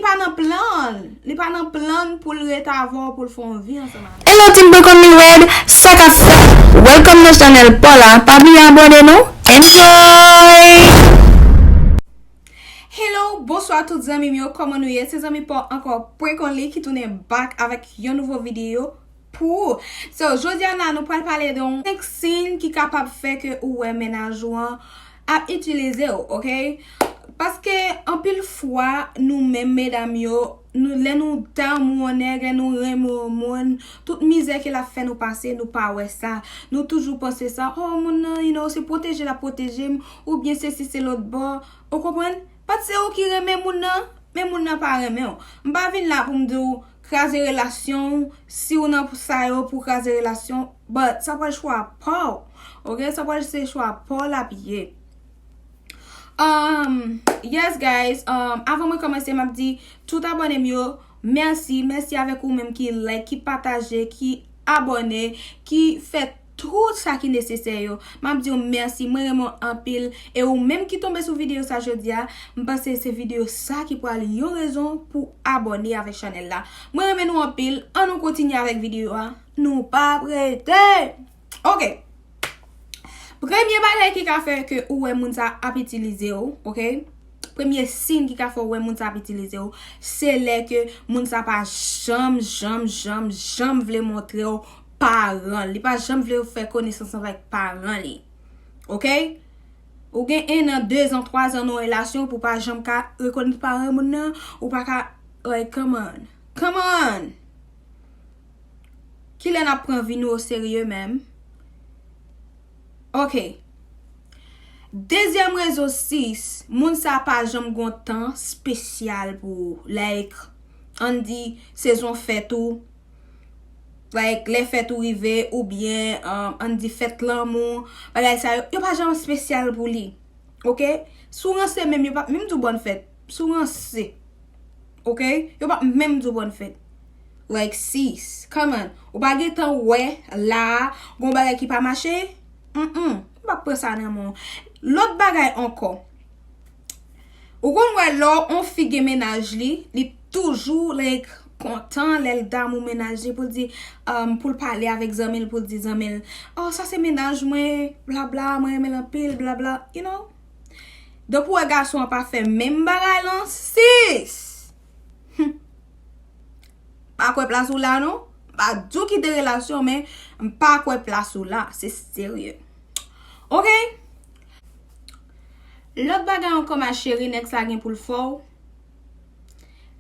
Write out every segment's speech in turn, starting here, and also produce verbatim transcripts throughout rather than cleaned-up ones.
Li pa nan plan l. Li pa nan plan l pou l ret avè w, pou l fè yon vi ansanm avè w. Hello, Team Prekon Li Red, sa k ap fèt? Welcome nan chanèl pa w la. Pa bliye abòne non. Enjoy! Hello, bonswa tout zanmi m yo, kòman nou ye? Se zanmi pa w ankò, Prekon Li, ki tounen back avèk yon nouvo videyo pou ou. So, jodi a la, nou pral pale de yon senk siy ki kapab fè ke ou wè mennaj ou an ap itilize w, ok? Paske anpil fwa, nou menm medam yo, nou, lè nou damou yon nèg, lè nou renmen yon moun, tout mizè ke l ap fè nou pase, nou pa wè sa. Nou toujou panse sa, oh, moun nan, you know, se pwoteje l ap pwoteje m, oubyen se si se lòt bò. Ou konprann? But se ou ki renmen moun nan, men moun nan pa renmen w. M pa vin la pou m di w kraze relasyon w, si w nan sa yo pou w kraze relasyon w, but sa pral chwa pa w. Ok? Sa pral se chwa pa w l ap ye. Um, yes, guys, um, avan mwen kòmanse, m ap di tout abòne m yo, mèsi, mèsi avèk ou menm ki like, ki pataje, ki abòne, ki fè tout sa ki nesesè yo. M ap di w mèsi, mwen renmen w anpil. E ou menm ki tonbe sou videyo sa jodi a, m panse se videyo sa ki pral yon rezon pou abòne avèk chanèl la. Mwen renmen nou anpil, ann nou kontinye avèk videyo a. Nou pa prete! Ok. Premye bagay ki ka fè ke ou wè moun sa ap itilize w, ok? Premye siy ki ka fè w wè moun sa ap itilize w, se lè ke moun sa pa janm, janm, janm, janm vle montre w paran l. Li pa janm vle fè konesans avèk paran li. Ok? Ou gen en an, de zan, twa zan nan yon relasyon pou pa janm ka rekonèt paran moun nan, ou pa ka, like, come on. Come on! Kilè n ap pran vi nou oserye menm? Ok. Dezyèm rezon, sis, moun sa pa janm gon tan espesyal pou ou. Like, ann di sezon fèt ou, like, lè fèt ou rive, oubyen, um, ann di fèt lanmou, bagay sa yo, yo pa janm espesyal pou li. Ok? Si w ranse menm, yo p ap menm di w bòn fèt. Si w ranse. Ok? Yo p ap menm di w bòn fèt. Like, sis, come on. Ou pa gentan wè la, gon bagay ki pa mache? Mm-mm. M p ap pran sa nan men w. Lòt bagay ankò. Ou konn wè lè yon fi gen mennaj li, li toujou, like, kontan lè l damou mennaj li pou l di, um, pou l pale avèk zanmi l, pou l di zanmi l, oh, sa se mennaj mwen, blabla, mwen renmen l anpil, blabla, you know? Donk, ou wè gason an pa fè menm bagay lan, sis! Hmm. Pa kwè plas ou la, non. M pa di w kite relasyon, men m pa kwè plas ou la. Se serye. Ok? Lòt bagay ankò, ma chérie, nèg sa gen pou l fè w.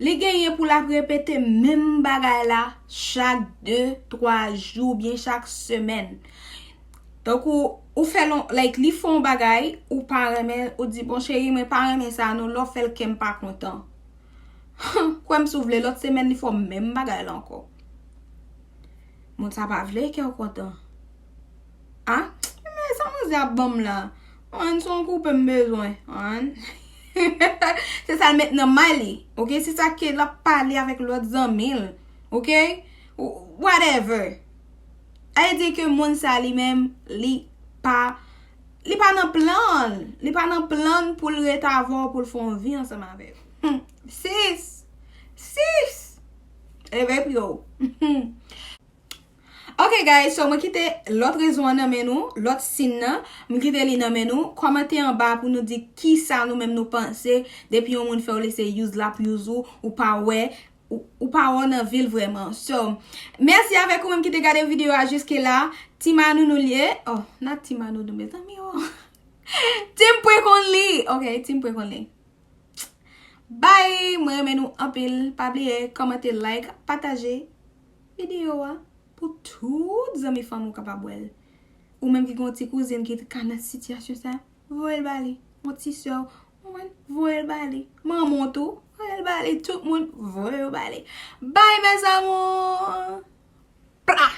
Li genyen pou l ap repete menm bagay la chak de, twa jou, oubyen chak semèn. Tankou, ou fè l on, like, li fè yon bagay, ou pa renmen, ou di, bon, cheri, mwen pa renmen sa, non, lè w fè l, kè m pa kontan. Kwè m si w vle, lòt semèn, li fè w menm bagay la ankò. Moun sa pa vle kè w kontan. A? Men sa manzè ap ban m la. An, se yon koupe m bezwen. An. Se sa l met nan may li. Ok? Se sa ke l ap pale avèk lòt zanmi l. Ok? Whatever. Sa vle di ke moun sa li menm, li pa, li pa nan plan l. Li pa nan plan l pou l ret avè w, pou l fè yon vi ansanm avè w. Hmm. Sis! Sis! Leve pye w. Ok, guys, so mwen kite lòt rezon an nan men nou, lòt siy nan, mwen kite li nan men nou. Kòmante anba pou nou di kisa nou menm nou panse depi yon moun fè w li se use l ap use ou, ou pa wè, ou, ou pa wè w nan vi l vrèman. So, mèsi avèk ou menm ki te gade videyo a jiske la. Team Anounou'y ye. Oh, not Team Anounou'y, mezanmi, oh. Team Prekon Li. Ok, Team Prekon Li. Bye! Mwen renmen nou anpil. Pa bliye kòmante, like, pataje videyo a pou tout zanmi fanmi w kapab wè l. Ou menm ki gen yon ti kouzin ki ka nan sitiyasyon sa, voye l ba li. Yon ti sè w, ou konprann? Voye l ba li. Manman w tou, voye l ba li. Tout moun, voye yo ba li. Bye, mes amours! Pla!